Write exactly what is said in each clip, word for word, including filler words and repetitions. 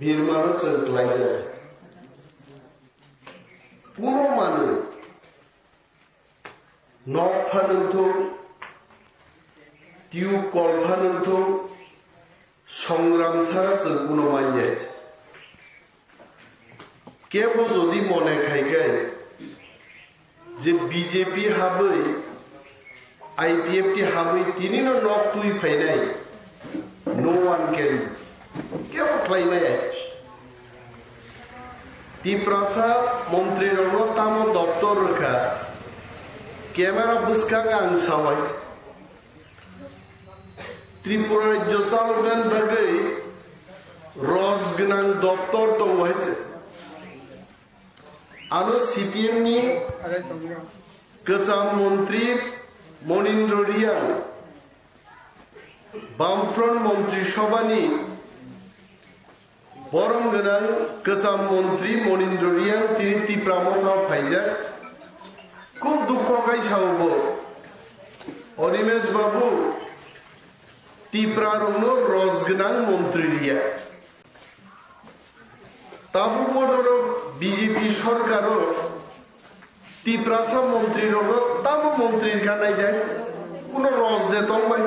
Birmano chwng klaijak. Puno manwi nok phanwng thung, tube kol phanwng thung, songram sara chwng puno manya. Kebo jodi mone khai khe je B J P habwi, I P F T habwi tinino nok twi phainai, no one can, kebo khlai maya. Tiprasa montrirokno tamo doptor rwkha, camera bwskang ang sawai. Tripura rajyo chaloknani bagwi roj gwnang doptor tongo hai se. Ano C P M ni kwcham montri Monindra Riyang, Bamfront Montri Sobhani borom gwnang kwcham montri Monindra Riyang tini Tipra Motha phaijak. Khub dukho khai sao bo, Animesh babu, Tipra rokno roj gwnang montri riya. Tabuk bodorok B J P sorkaro Tiprasa montri rokno tamo montri rwkha naijak, kuno roj de tong bai.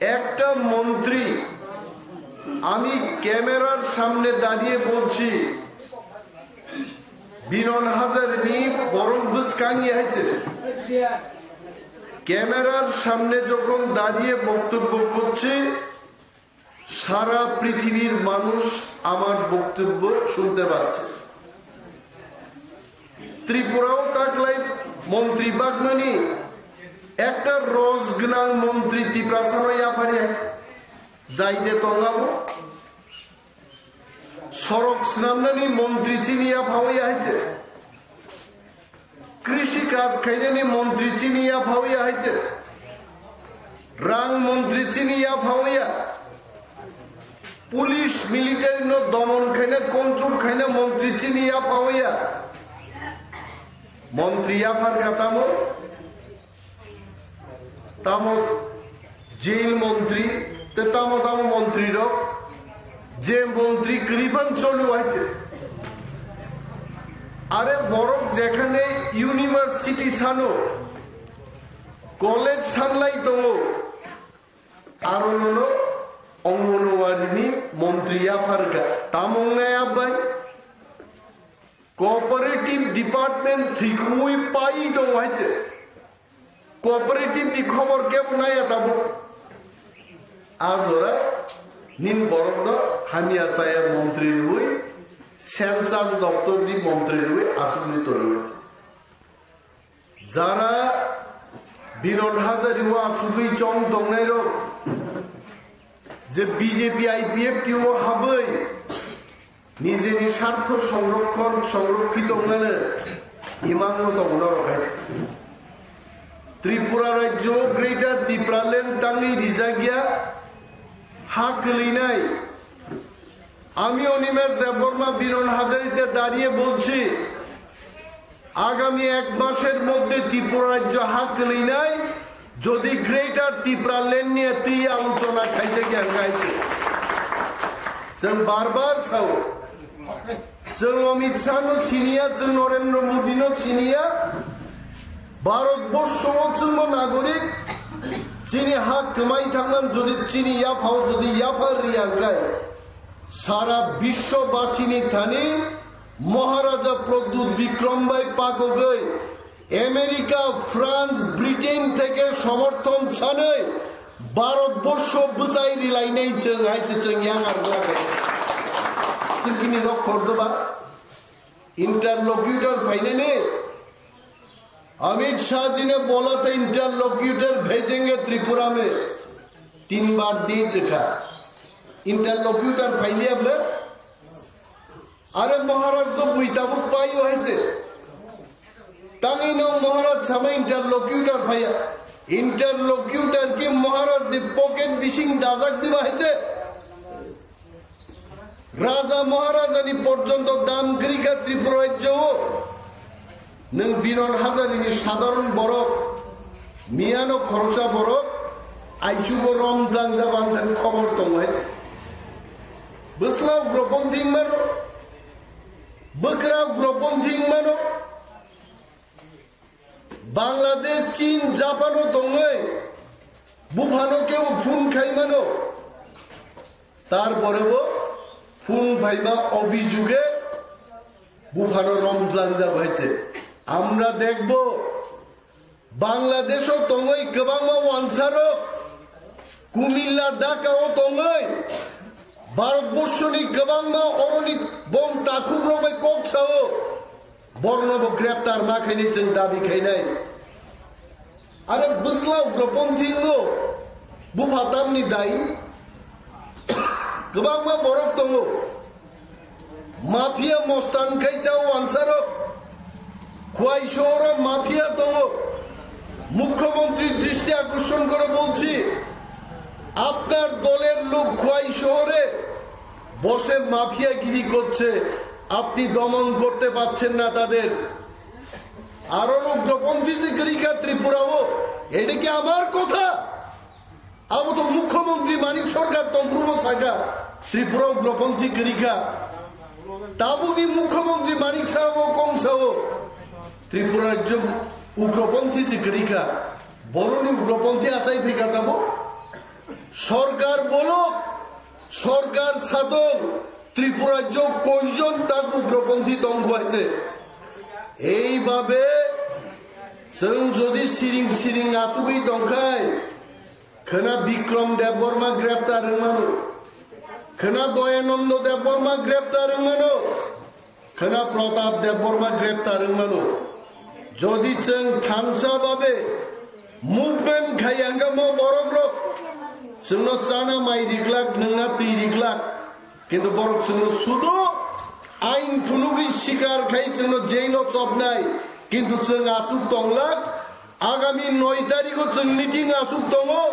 একটা মন্ত্রী, আমি ক্যামেরার সামনে দাঁড়িয়ে বলছি, বিনন হাজারিনি বরং বুসকাঙ্গি হয়েছে। ক্যামেরার সামনে যখন দাঁড়িয়ে বক্তব্য করছি, সারা পৃথিবীর মানুষ আমার বক্তব্য শুনতে পাচ্ছে। Tripura o taklai montri bagmani ekta roj gwnang montri Tiprasa no yapari hai jaide tongabo. Sorok swnamnani montri chini yaphawi hai je. Krishi kaj khainani montri chini yaphawi hai je. Rang montri chini yaphawi ya. Police, military no domon khaina, control khaina montri chini yaphawi ya. Montri yaphar kha tamo, tamo jail montri, te tamo tamo montri rok, je montri kwrwi phan choli hai je. Are borok jekhane university sano, college sanlai tongo, aro nono Anganwadi ni montri yapharkha. Tamo wngnai abai? Cooperative department thikwi pai tongo hai je. Cooperative ni khobor kebo naya tabuk. A jora nin borok no hamya chaya montri rwi, census doptor ni montri rwi aswkni tonwi. Jara Biron Hazari o achugwi chong tongnai rok je B J P I P F T o habwi nijeni sartho songrokhon songrokhi tongnani imang no tongo norok hai. Tripura rajyo Greater Tipraland tangwi rijakya ha kwlwinai. আমি অনিমেষ দেববর্মা বিনন হাজারিতে দাঁড়িয়ে বলছি, আগামী এক মাসের মধ্যে ত্রিপুরা রাজ্য হা kwlwinai, যদি গ্রেটার ত্রিপুরা ল্যান্ড নিয়ে তুই আলোচনা খাইছে কি আঙ্গাইছে। Chwng bar bar sao. Chwng Amit Shah no siniya, chwng Narendra Modi no siniya. Bharat borsho o chwngbo nagorik, chini ha kwmai thangman jodi chini yaphao jodi yaphar riya khe, sara biswobasini thani Maharaja Pradyut Bikram bai pakogwi America, France, Britain theke somorthon sanwi Bharat borsho bwchai rilainai chwng hai se chwng yang arwkha. Chwng kini rok khordoba. Interlocutor phainani, Amit शाह जी ने बोला था, इंटरलोक्यूटर भेजेंगे त्रिपुरा में, तीन बार दे रखा। Interlocutor phailiya bole? Are Maharaj to bui tabuk paio hai je. Tangwi no Maharaj sama interlocutor phaiya. Interlocutor ki Maharaj ni pocket bising dajak diba hai je. Raja Maharajani porjonto dam kwrwi kha Tripura rajyo o. Nwng Binon Hazarini sadharon borok, miyano khoroksa borok, aichugo romjang jabang thani khobor tongo hai. Bwsla ugroponthi wngmano, bwkra ugroponthi wngmano, Bangladesh, Chin, Japan o tongwi buphano kebo phone khaimano, tarpore bo phone phaima obhijuge buphano romjlang jago hai se. Amra dekbo Bangladesh o tongwi kwbangma wansarok, Kumilla, Dhaka o tongwi Bharatborsoni kwbangma oroni bom takhukrok bai kok sao, borno bo greptar ma khainai chwng dabi khainai. Are bwsla ugroponthi wngo, bupha tamni dai? Kwbangma borok tongo. Mafia mostan khai chao wansarok. Khowai শহরে mafia tongo. মুখ্যমন্ত্রীর দৃষ্টি আকর্ষণ করে বলছি, আপনার দলের লোক খোয়াই শহরে বসে মাফিয়াগিরি করছে, আপনি দমন করতে পারছেন না তাদের। আরো লোক গোপন চিঠি করিকা ত্রিপুরাও, এটা কি আমার কথা? Abo to Mukhyamantri Manik Sarkar tongphuru bo saka, Tripura ugroponthi kwrwi kha. Tabukni Mukhyamantri Manik Saha bo kong sao, Tripura rajyo ugroponthi se kwrwi kha. Boroni ugroponthi achai phi kha tabo. Sarkar bolok, sarkar satong, Tripura rajyo koijon tak ugroponthi tong kho hai se. Ei babe, chwng jodi siring siring achugwi tong khai, Khwna Bikrom Debbarma greptar wngmano. Khwna Doyanando Debbarma greptar wngmano. Khwna Pratap Debbarma greptar wngmano. Jodi chwng thansa babe movement khai ang kha mo borok rok, chwngno chana mai riklak, nwngna twi riklak. Kintu borok chwngno sudo ain phunugwi sikar khai chwngno jailo chopnai. Kintu chwng aswk tonglak, agami noi tarikho chwng meeting aswk tongo,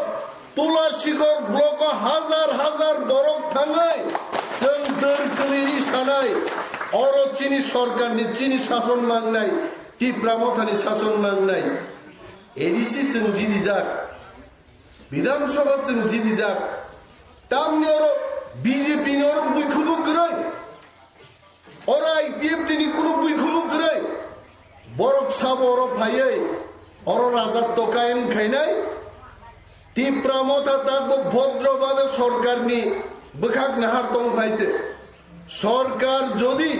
Tulashikor block-o hazar hazar borok thangwi chwng dwr kwrwini sanai, oro chini sorkarni, chini sason mangnai, Tipra Mothani sason mangnai. A D C chwng jilijak, Bidhan Sabha chwng jilijak, tamni oro B J P ni oro buikhumu kwrwi. Oro I P F T ni kunu buikhumu kwrwi. Borok sabo oro phaiwi, oro rajak tokayan khainai. Tipra Motha takbo bhodro babe sorkarni bwkhak nahar tong khai se. Sorkar jodi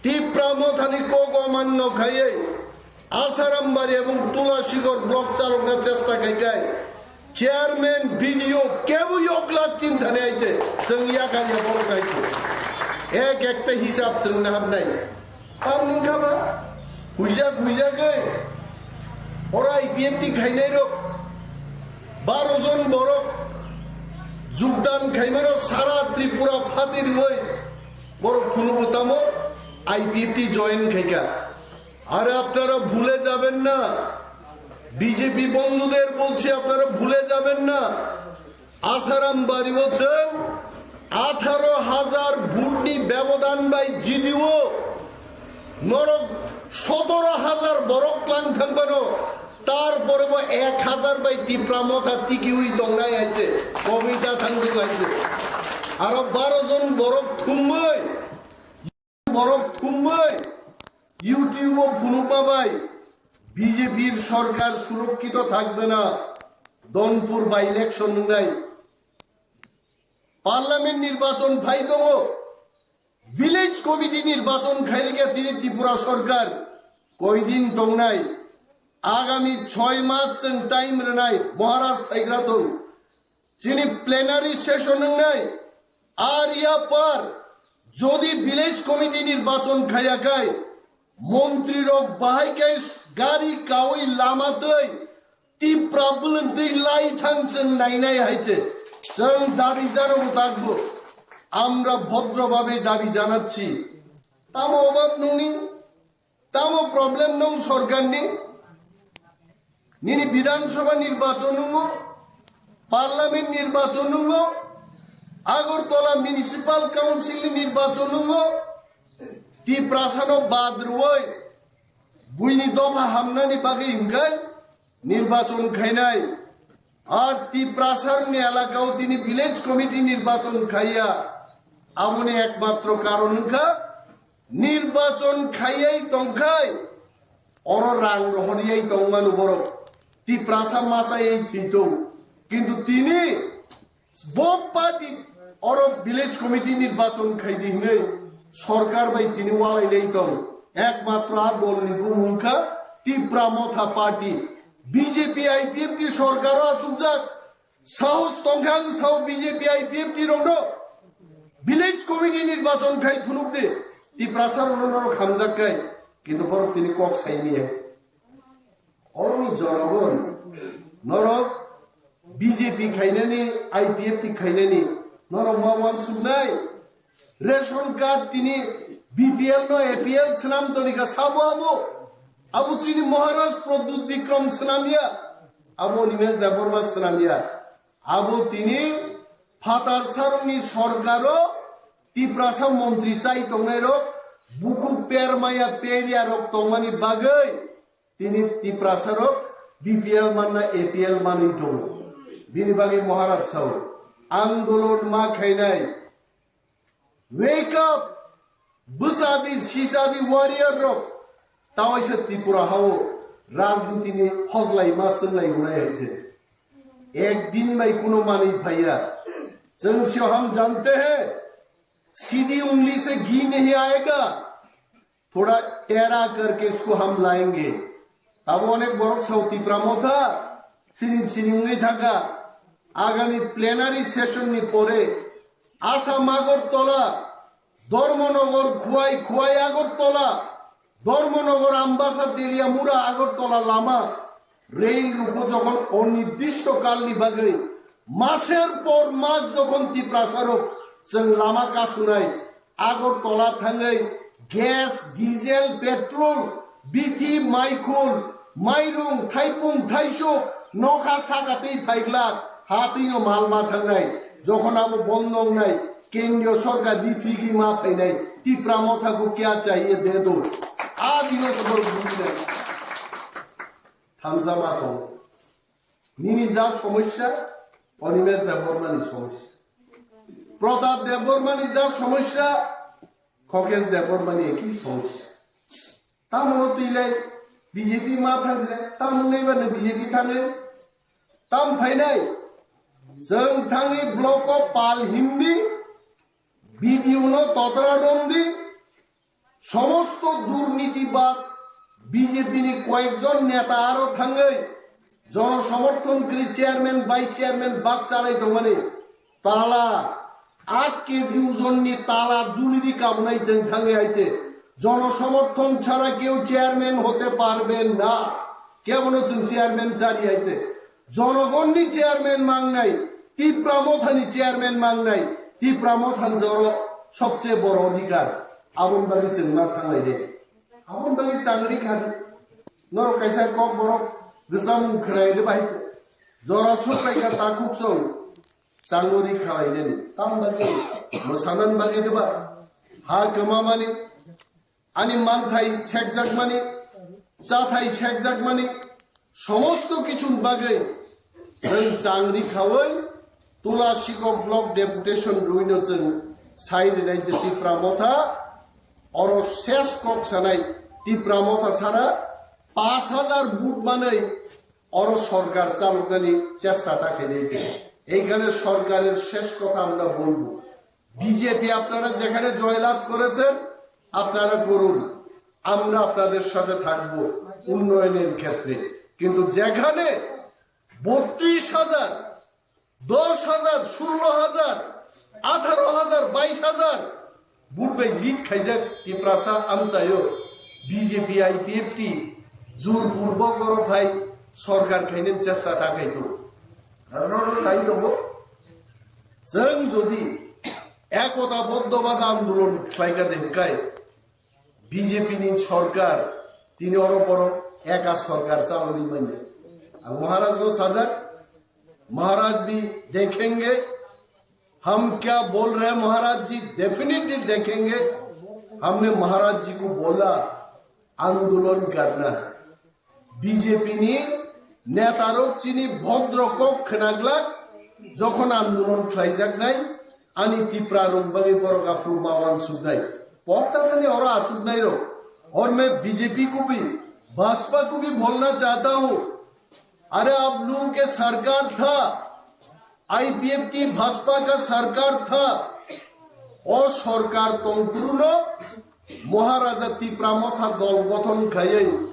Tipra Mothani kok omanno khaiwi Asaram Bari ebong Tulashikor block chalokna chesta khai khai chairman, B D O kebo yoklak chinthani aite chwng yakanya borok aite. Ek ekta hisab chwng naharnai. Tamni kha ba huijak huijagwi oro I P F T khainairok baro jon borok jogdan khaimano sara Tripura phati rwwi borok phunukgo tamo I P F T join khaikha. আরে আপনারা ভুলে যাবেন না, বিজেপি বন্ধুদের বলছি আপনারা ভুলে যাবেন না। আসারাম বাড়িও চং আঠারো হাজার ভোটনি ব্যবধান বাই জিডিও নরক সতেরো হাজার বরক লাং থাকবানো, তারপরে এক হাজার বাই তিপ্রা মথা টিকি উই দংনাই আইছে, কবিতা থাংদুং আইছে। আরো বারো জন বরক থুমই Borok thumbai, YouTube o phunukma bai B J P-r sorkar surokkito thakbe na, Donpur by-election wngnai. Parliament nirbachon phai tongo, village committee nirbachon khairikha tini Tripura sorkar, koidin tongnai, agami choi mas chwng time rwnai, Maharaj phaigra tong. Chini plenary session wngnai, ar yapar jodi village committee nirbachon khaya khai, montri rok bahai khai gari kawi lama twi, Tipra bwlwng twi lai thang chwng nainai hai se, chwng dabi jano bo takbo, amra bhodro babe dabi janacchi. Tamo obab nungni? Tamo problem nung sorkarni? Nini Bidhan Sabha nirbachon nungo, Parliament nirbachon nungo, Agartala Municipal Council ni nirbachon nungo, Tiprasano bad rwoi, buini dopha hamnani bagwi hwnkhai nirbachon khainai. Ar Tiprasarni elakao tini village committee nirbachon khaiya. Aboni ekmatro karon wngkha nirbachon khaiyai tongkhai oro rang rohoriyai tongmano borok. Tiprasa machayai thwitong. Kintu tini bo party oro village committee nirbachon khaidi hinwi sorkar bai tini walailai tong. Ekmatro a dolni bumung wngkha Tipra Motha Party. B J P I P F ni sorkaro achukjak. Sahos tongkha ang sao B J P I P F ni rokno village committee nirbachon khai phunuk di. Tiprasa rokno norok hamjak kai. Kintu borok tini kok sai miya. Oroni jonogon norok B J P khainani, I P F T khainani norok ma wansuknai. Ration card tini B P L no A P L swnam tonika sabo abo. Abo chini Maharaj Pradyut Bikram swnamya. Abo Animesh Debbarma swnamya. Abo tini phatar sarokni sorkaro Tiprasa montri chai tongnairok bukhuk permaya peria rok tongmani bagwi tini Tiprasarok B P L manna A P L manwi tongo. Bini bagwi Maharaj sao, andolon ma khainai. Wake up! Bwchadi, sichadi warrior rok. Tawaisa Tripura hao rajniti ni hojlai ma chwnglai hunai hai je. Ek din bai kuno manwi phaiya. Chwng sio ham jante hai. Sidi ungli se ghee nahi aayega. Thoda tera karke isko ham layenge. Abo onek borok sao Tipra Motha, sining sining wngwi thangkha. Agami plenary session ni pore Assam Agartala, Dharmanagar, Khowai, Khowai Agartala, Dharmanagar, Ambasa, Teliamura, Agartala lama rail ruko jokhon onirdisto kalni bagwi maser por mas jokhon Tiprasarok chwng lama kasunai, Agartala thangwi gas, diesel, petrol, bithi, maikhul, mairung, thaipung, thaisuk, nokha saka twi phaiglak, ha twino mal ma thangnai. Jokhon abo bondo wngnai, kendriyo sorkar riphigwi ma phainai, Tipra Motha ko kya chahiye de do. A dino se borok bujinai. Thamsa ma tongo. Nini ja somosya, Animesh Debbarmani somosya. Pratap Debbarmani ja somosya, Khokesh Debbarmani eki somosya. Tamo twilai B J P ma thangjinai, tamo naiba no B J P thangwi, tam phainai. Chwng thangwi block o pal himdi, B D O no totra romdi, somosto durnitibad B J P ni koyekjon neta aro thangwi jonosomorthon kwrwi chairman, vice chairman bak chalai tongmani tala aat K G ujonni tala julidi kabunai chwng thangwi aiche. Jonosomorthon chara keu chairman hote parben na. Kebono chwng chairman chari aiche. Jonogonni chairman mangnai, Tipra Mothani chairman mangnai, Tipra Mothani joro sobche boro odhikar. Aboni bagwi chwng ma thanglai de. Aboni bagwi changri khadi. Norok kaisa kok borok rwchapmung khwnai de bai. Jora suk bai kha takhuk chwng. Changori khalai nani. Tam bagwi, mwsanan bagwi de ba. Ha kwmamani, ani manthai sekjakmani, chathai sekjakmani, somosto kichun bagwi chwng changri khawi Tula Sikok Block Deputation rwino chwng sai rinai je Tipra Motha, oro ses kok sanai Tipra Motha sara pash hajar vote manwi oro sorkar chaloknani chesta ta khainai je. Eikhane sorkarer shesh kotha amra bolbo. BJP আপনারা যেখানে জয়লাভ করেছেন, আপনারা করুন, আমরা আপনাদের সাথে থাকব উন্নয়নের ক্ষেত্রে। কিন্তু যেখানে বত্রিশ হাজার, দশ হাজার, ষোলো হাজার, আঠারো হাজার, বাইশ হাজার vote bai lead khaijak Tiprasa amchaio BJP IPFT জোরপূর্বক oro phai sorkar khainani chesta ta khai tongo. Aro sai tongo. Chwng jodi ekota boddhobad andolon khlaikha de hwnkhe, BJP ni sorkar tini oro borok eka sorkar chalogwi manya. Ang Maharaj no sajak, Maharaj bhi dekhenge, हम क्या बोल रहे हैं महाराज जी, definitely देखेंगे। हमने महाराज जी को बोला, आंदोलन करना है। BJP ni netarok chini bhodro kok khwnaglak, jokhon andolon khlaijaknai, ani Tipra rok bagwi borok aphuru ma uansuknai. Pokta thani oro asuknai rok. और मैं बीजेपी को भी, भाजपा को भी बोलना चाहता हूँ, अरे आप लोगों के सरकार था, आईपीएफ की भाजपा का सरकार था, o sorkar tongphuru no Maharaja Tipra Motha dol gothon khaiwi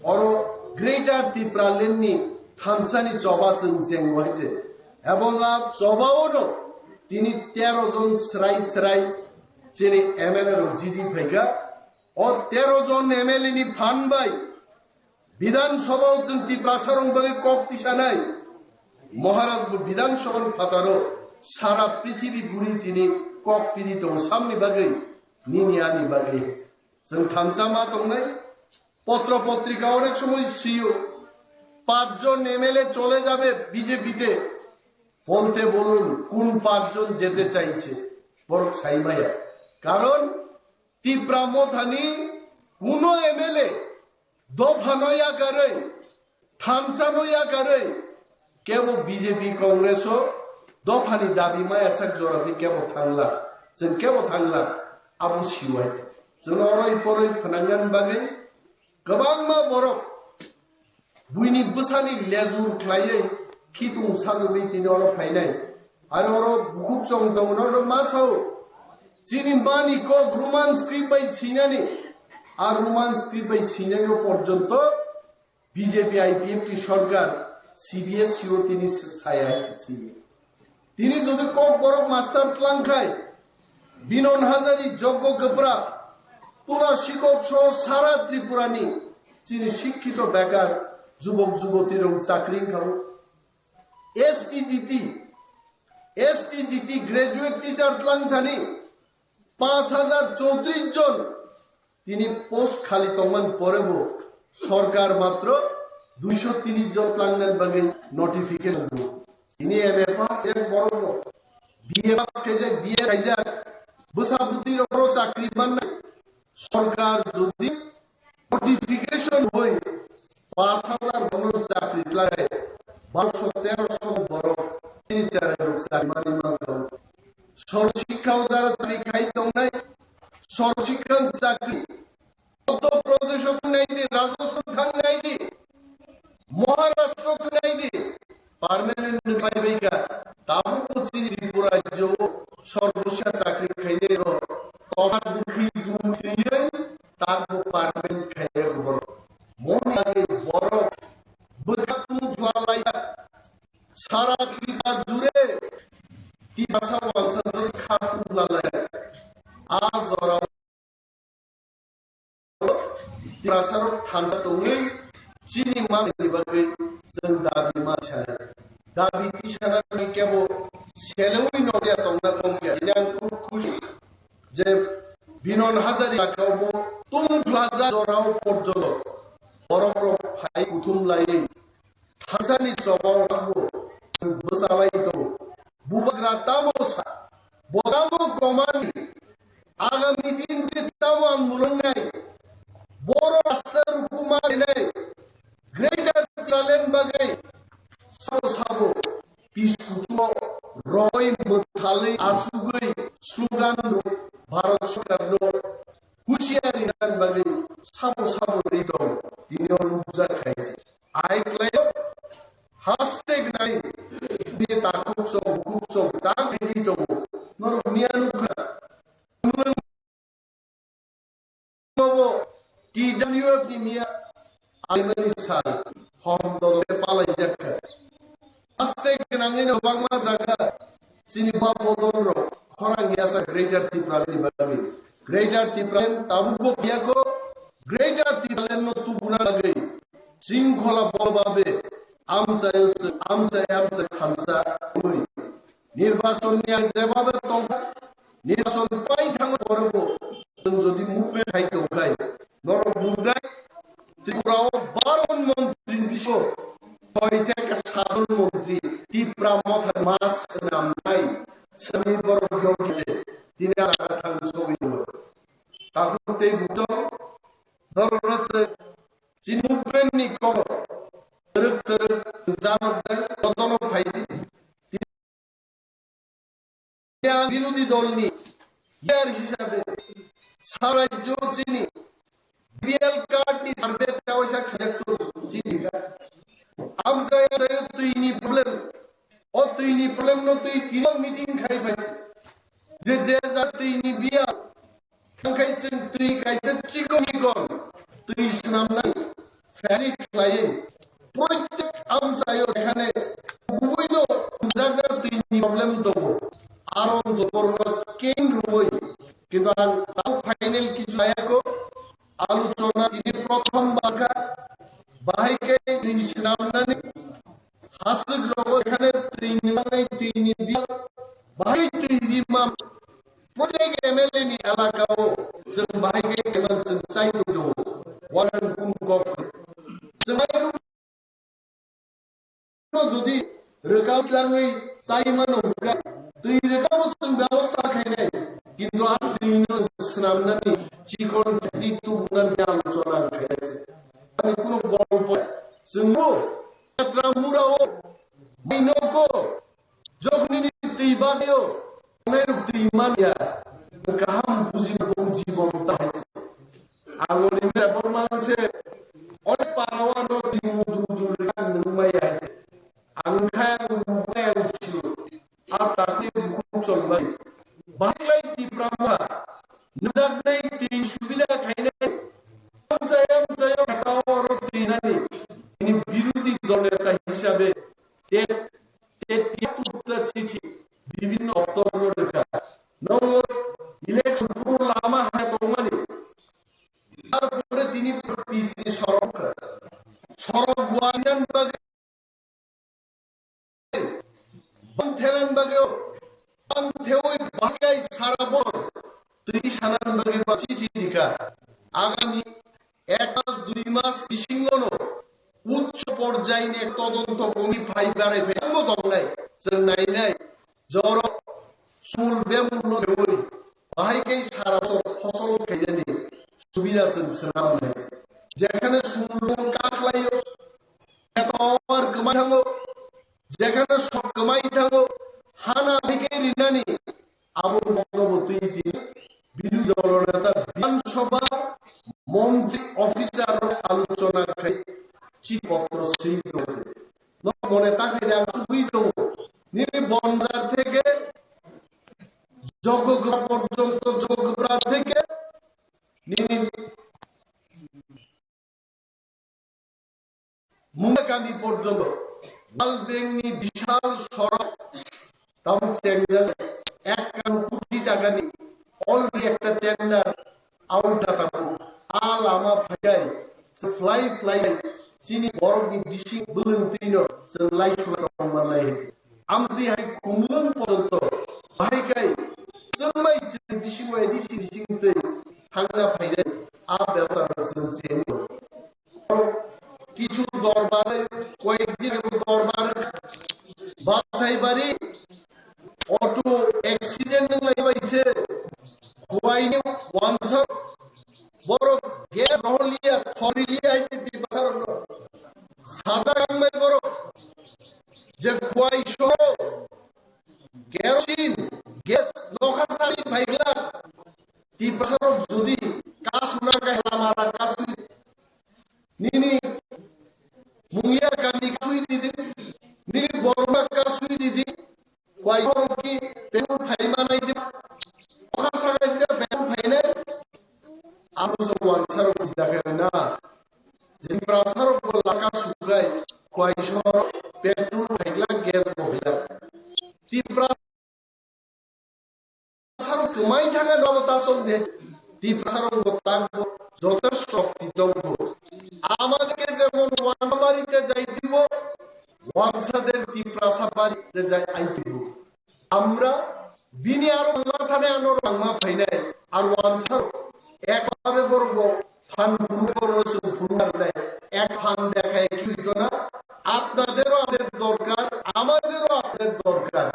oro Greater Tipraland ni thansani choba chwng chengwai se. Ebong a choba o no tini tero jon srai srai chini M L A rok jidi phaikha. O tero jon M L A ni phan bai Bidhan Sabha o chwng Tiprasa rok bagwi kok tisanai. Maharaj bo Bidhan Sabha ni phataro sara prithibi guri tini kok piri tongo samni bagwi, nini ani bagwi. Chwng thansa ma tongnai. পত্র পত্রিকা অনেক সময় সিও পাঁচজন এমএলএ চলে যাবে বিজেপিতে। বলতে বলুন কোন পাঁচজন যেতে চাইছে? বরং সাইমায়া। কারণ তিপ্রা মথানি কোনো এমএলএ দফা নয়া করে, থানসা নয়া করে, কেবল বিজেপি কংগ্রেসও দফানি দাবি মায়া sak jorani কেবল থাংলা, जों কেবল থাংলা, abo siwai. Chwng oroi poroi phnangnan bagwi kwbangma borok buini bwsani lejur khlaiwi khitung sajagwi tini oro phainai. Aro oro bukhuk chong tongo, norok ma sao? Chini mani kok Roman script bai sinani, a Roman script bai sinai porjonto BJP IPFT সরকার সিবিএসসিও tini saya hai se sini. Tini jodi kok borok master tlangkhai, Binon Hazari, Joggo Gabra, Tura Sikok soho sara Tripurani chini sikkito bekar jubok juboti rok chakri wngkha. STGT, STGT graduate teacher tlangthani পাঁচ হাজার চৌত্রিশ জন tini post khali tongmani porebo sorkar matro দুইশো তিরিশ জন tlangnani bagwi notification rwo. Tini M A pass khaijak borok rok, B A pass khaijak, B A khaijak, bwsa bwtwi rok chakri mannai. Sorkar jodi notification hoi পাঁচ হাজার borok chakri tlai, বারোশো তেরোশো borok tini chara rok chakri mani mangkha. Sor shikkha o jara chakri khai tongnai, sor shikkha chakri Madhya Pradesh o thang nai di, Rajasthan thang nai di, Maharashtra thang nai di, permanent ni pai bai ka. Tabuk bo chini Tripura rajyo o sorbosia chakri khainai rok tola dukhi dum thwiwi tabuk permanent khaiya borok. Moni age borok bwkha tung phlalaia sara Tripura jure Tiprasa wansa jor kha tung phlalaia. A jora Tiprasarok thansa tongwi chini manwini bagwi chwng dabi ma sanai. Dabi tisanani kebo selewi nokya tongna tongkya. Ini ang khub khusi je Binon Hazari lakao bo tung plaza jorao porjonto borok rok phai kuthum laiwi Thasani chobao rokbo chwng bwchalai tongo. Bubagra tamo sa, bo tamo komani, agami din di tamo ang mulungnai, boro asta ruku ma rinai, Greater Tipraland bagwi sabo sabo piskuto roi mwthalwi asugwi slogan rok Bharat Sarkar no husiari nan bagwi sabo sabo ri tong tini o nukjak khai se. Ai khlaio, haste gnai, bini takhuk chong, bukhuk chong, ta khaidi tongo. Norok miya nukha. Nobo T W F ni miya aimani sal, hom dol palai jakha. Haste gnangino bangma jaga, chini ba bodol rok, khorang yasa Greater Tipraland ni bagwi. Greater Tipraland tabukbo phiyakho, Greater Tipraland no tubuna bagwi. Shringkhola bolbabe amchaio se amchai amchai khamsa wi nirbachon ni ang jebabe tongkha, nirbachon pai thangma borokbo chwng jodi movement khai tongkhai norok nuknai Tripura o baro montri ni bisingo soi theke sajon montri Tipra Motha mas swnamnai sami borok yokje tini ang thang sogwi tongo. Takhuk tei buchong norok rwchwk Chini movement ni kok twrwk twrwk janok dai, jotono phai di. India birodhi dolni leader hisabe sara rajyo chini B P L card ni survey kawaisa khajak to chini ka. Amjaya jayo twi ni problem. O twi ni problem no twi tino meeting khai phai. Je je ja twi ni biya. Hingkhe chwng twi kaisa chikon chikon twi swnamnai ferry khlaiwi proitek amchaio ekhane kubuino hwnjakna twini problem tongo. Aro dokorno keng rwui kintu ang tamo final kichu ayako aluchona tini prothom barkha bahai khe twi swnamnani Hasik rogo ekhane twi ni manai twi ni biya bahai twi ni mam. Protek M L A ni elaka o chwng bahai khe keman chwng chai twi tongo. Waran kum kok. Chwng ai rum no jodi rwkha tlangwi chai mano hwnkha twi rwkha bo chwng byabostha khainai. Kintu a twi no swnamnani chikon factory tubunani aluchona khainai. Ani kuno golpo chwngbo Yatra murao mainoko joknini twi bagio oneruk twi manya kaham buji bo jibon tahai. Angoni me borman se oi parawa no twi mudu mudu kan nungmai ai. Ang kha ang nungmai ang siu. Ata khe bukhuk chongbai. Bahaklai Tipra ma nukjaknai twi subida khainai. Amchai amchai o khatao oro twinani. Ini birodhi dol neta hisabe te te tiya tutta chithi bibhinno okto oro rwkha. Nogo election puro lama hai tongmani. Tarpore tini pis ni sorok kha. Sorok buainan bagwi Bang thelan bagwi, bang thewi bahagai sara bor twi sanan bagwi ba chithi rikha. Agami ek mas, dui mas bisingono uccho porjayni todonto komi phai barai phai tongmo tongnai. Chwng nainai, joro sumul bemulno thewi bahai khe sara bosor phosol khainani subida chwng swnam nai. Jekhane sumul bemul kakhlaio, Eto amar kwmai thango, jekhano sok kwmai thango, hana bike rinani abo bono bo twi di. Bidu dol neta Bidhan Sabha montri officer rok aluchona khai chi potro swi tongo. No mone takle jang sugwi tongo. Nini Bonjar theke Jogograpra porjonto, Jogograpra theke nini Mungkami porjonto World Bank ni bishal sorok tam chengjak ek karo koti taka ni already ekta tender out jata ko a lama phaigai fly fly chini borok ni bising bwlwng twi no chwng lai sura tong manlai. Amtwi hai khumlwng porjonto bahai kai chwngbai chwng bising bai D C bising twi thangna phainai a bebsa rok chwng chengwi tongo. Kichu dorbare koyekdin ago dorbar Basaibari auto accident wnglaibaiche Khwaini wansa borok gas rohorliya thoriliya hai twi basarokno sajak wngbai borok. Je Khwai soho kerosene, gas, nokha sari phaikla, Tiprasarok jodi kasuna khe lama ra kasui, nini Mungia kami kasui didi, nini Borma kasui didi, Khwai soho ki petrol phaima nai di, nokha sari petrol phainai, amo so wansarok jida khe na. Tiprasarok bo laka sugai, Khwai soho petrol phaikla, gas bo phaikla. Tiprasarok kwmai thangna rabo ta chong de. Tiprasarok bo tak bo jotesto shokti tongo. Amaderke jemon Wansa barite jai dibo, Wansader Tiprasa barite jai ai dibo. Amra bini aro bangma thane ano bangma phainai, ar wansarok ekbabe borok bo phan phuru borok chwng phuru arnai, ek phan dekhai ki hoito na, apnaderও আমাদের দরকার, আমাদেরও আপনাদের দরকার.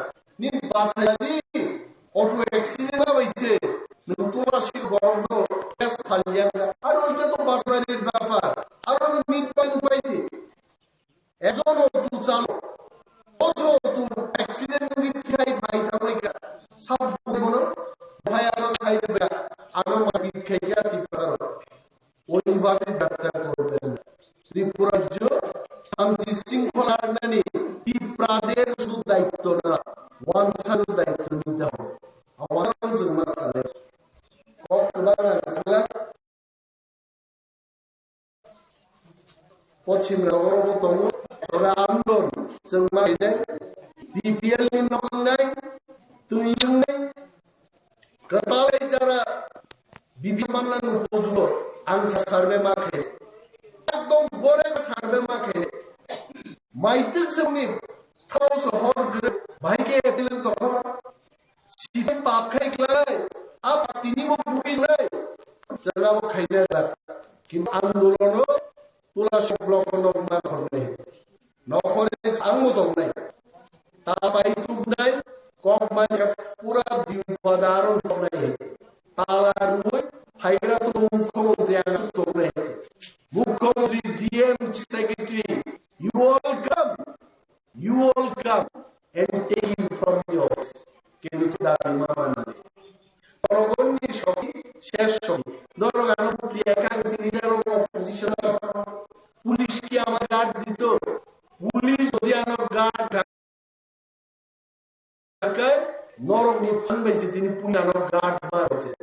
Nini bachayadi, auto accident na baise, nwng tora si borok no test khaliya, aro ita to bachayadi bapar, aro mit pai pai di. Ekjon auto chalok, o auto accident wngwi thai bai tangwi kha. Sa daitto na, wansa no daitto nita hobo. Awan chwng ma sanai. Kok kwbang ang sala. Pochim rogoro bo tongo, tobe andon chwng ma hinai, B P L ni nok wngnai, twi wngnai, kwtalai jara B P L manna nung pojugo, ang sa survey ma khe, ekdom gore survey ma khe, maitwk chwngni thao so hor gre, bahai khe appeal tongkha. Sitwng pap khai khlai, a pap tini bo bukui lai. Chwla bo khaina da. Kintu andolono tula sok block no ma khornai. Nokhore ang mo tongnai. Ta bai tubnai, kok mai pura biu padaro tongnai. Tala rui, haigra to mukhyamantri ang tongnai. Mukhyamantri, D M, secretary, you all come. You all come and take him from the office. Kenu chida mama nani. Torogonni soki, ses soki. Norok ano priya kang tini norok opposition. Police ki amar guard dito. Police jodi ano guard kai, norok ni fan bai se tini police ano guard ma rose.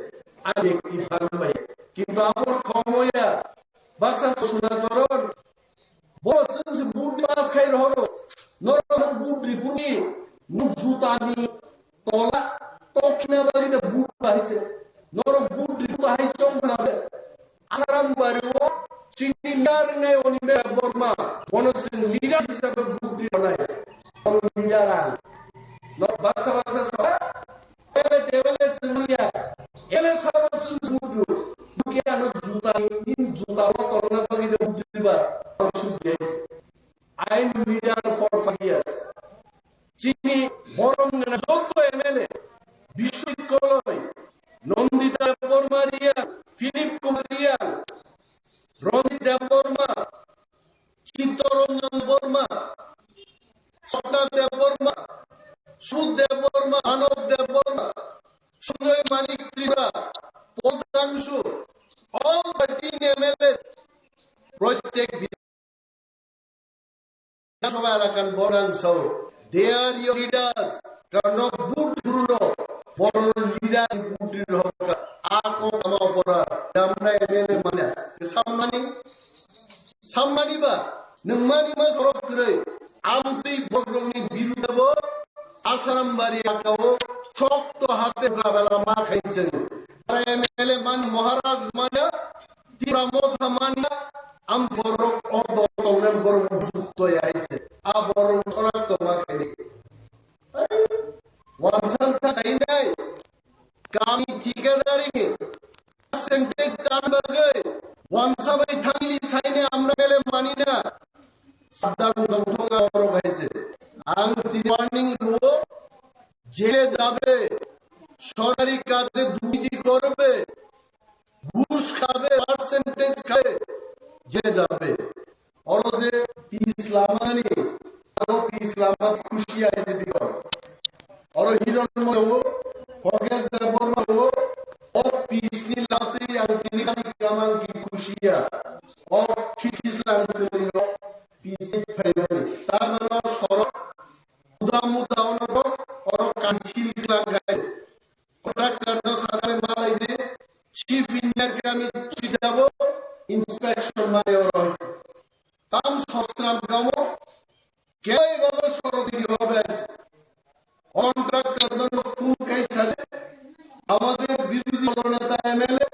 Ani ekti fan bai. Kintu amor komoya. Baksa suna choron. Bo chwng se boot pass khai rohoro. Norok no boot ripurni, no juta ni tola tokna bagi da boot bahai se. Norok boot ripur bahai chong na be. Asaram bari o chini leader nai oni me Borma. Bono chwng leader hisabe boot ri nai. Bono leader ang. No baksa baksa sa. Ele tebele chwngya, ele sabo chwng budu, buki ano juta, in juta o tolna bagwi de budu ba, ang sugya. I am leader for five years. Chini borom ngana jotto M L A, Biswajit Koloi, Nandita Debbarma Reang, Philip Kumar Reang, Ranjit Debbarma, Chittaranjan Debbarma, Swapna Debbarma, Sudh Debbarma, Manav Debbarma, Sanjoy Manik Tripura, Paul Dangsu, all thirteen M L As, Prottek Bidhan Sabha elakan borang sao, they are your leaders, karno vote guruno, borok leader vote rok, ako ama opora, damna M L A mana, samani, Sammani ba, nwng mani ma sorok kwrwi, amtwi bokrokni biruda bo Asaram bari akao chokto hate kabela ma khainchwng. Tara M L A man Maharaj manya, Tipra Motha manya, am borok o dol tonglen borok jukto ya iche. A borok sorak to ma khaini. Wansan kha sainai. Kami thikadari ni percentage chan bagwi wansa bai thangli saini amra mele manina. Sabdan dongthong aro bhai je. Ang tini warning duo, jele jabe, sorkari kaje dugiti korbe, ghus khabe, percentage khabe, jele jabe. Oro je peace lamani, aro peace lama khushi aise bikor. Oro Hiron mo, Hoges Debbarma mo, o peace ni lati ang tini kali kamang ki khushi ya. O khikis lang tini o peace ni phaimani. Tar mano soro, muda muda ono ko, oro kansil lang gai. Contractor no sakale malai de, chief engineer ke ami chidabo, inspection mai oro. Tam sosram gamo, kei babo sorodi hobe. Contractor no phone kai sale, amader birodhi dol neta M L A,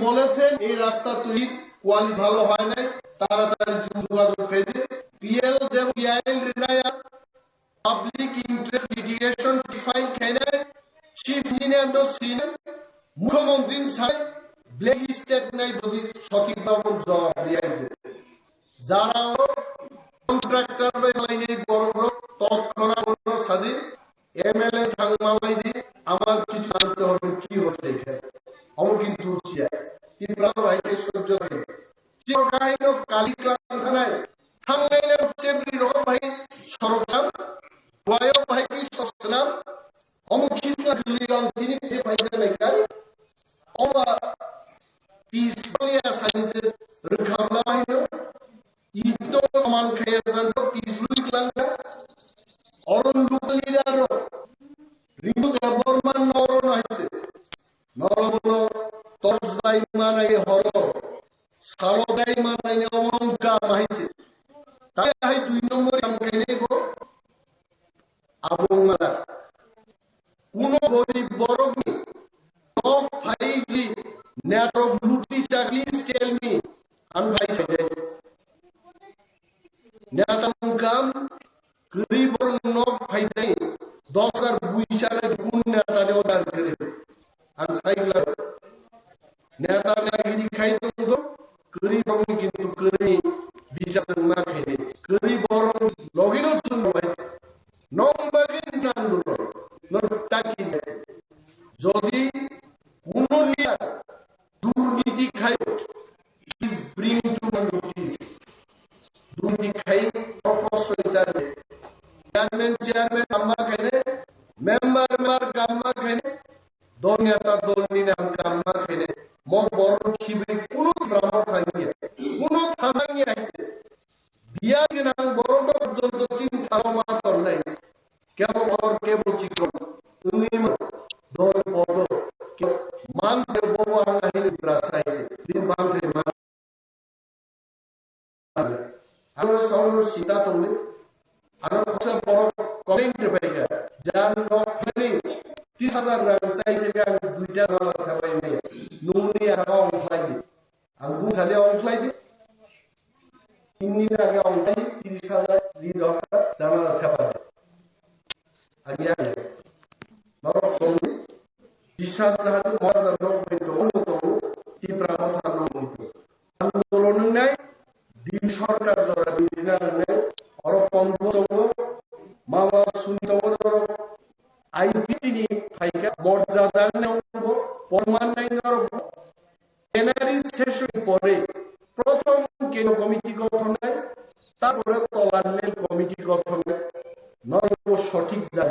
বলেছেন এই রাস্তা তৈরির কোয়ালিটি ভালো হয় নাই, তাড়াতাড়ি যোগাযোগ খাইবে। পিএল দেব পিআইএল রিনায়া পাবলিক ইন্টারেস্ট লিটিগেশন ফাইল খাইনাই চিফ ইঞ্জিনিয়ার নো সিন মুখ্যমন্ত্রী সাই ব্ল্যাক স্টেট নাই যদি সঠিকভাবে জবাব দিয়ে যে যারা কন্ট্রাক্টর বা লাইনে বড় বড় তৎক্ষণাৎ কোনো সাদী এমএলএ থাকমালাইদি আমার কিছু জানতে হবে কি হচ্ছে এখানে। অমর কিন্তু উচিয়া ত্রিপুরা ভাইকে সহ্য করে। চিরকাহিনী কালিকান থানায় থাঙ্গাইলের চেবরি রকম ভাই সরকার, বয়ক ভাই কি সসলাম, অমর খিসলা দুলিগান তিনি ফে ভাই জানাই কার, অমা পিস বলিয়া সাইজে রুখাবলা ভাই নো, ইতো সমান খাইয়া সাইজে piece Abo wngmana. Kuno gorib borokni nok phai ji netok luti chak, please tell me. Ang phai saidai. Neta wngkam kwrwi borok nok phai tei dos hajar bui chana kun neta ni order kwrwi. Ang sai glak. Neta nagiri khai tongdo, kwrwi borokni kintu kwrwi bichar wngma khaidi. Kwrwi borok logino chwng bai. Nong bagwi nang dulo, nong taki. Jodi kuno leader durniti khai, please bring to my notice. Durniti khai, proposal itare. Chairman, chairman amma khaine, member, member amma khaine, dol neta dol ni nam kamma khaine. Mo borok khibi kuno drama khaiya, kuno thamangya. Biya ginang borok porjonto chini thangma tornai. Kebo kor, kebo chikon. Wngwi ma dol bodo. Ke-, man de bobo ang ahini brasai. Din bang thai man. Ano sauro sita tongni. Ano khoksa borok complain de bai ga. Jan nok phani tis hajar rang chai je ang duita mala thabai me. Nungni asa ong khlai di. Ang bung sale ong khlai di. Tinni age ong khlai di, tiris hajar ri rok jana thepa de. Agi agi. Norok tongni. Biswas na hadu maza norok bai tongo tongo. Tipra motha norok bai tongo. Andolon wngnai, din sorkar jora bidina wngnai, oro pondro tongo, mama suni tongo norok, I P T ni phaikha, morjada wngnai tongo, porman nai norok, plenary session pore, prothom kendro committee gothon nai, tarpore tola level committee gothon nai, norok sothik jaga.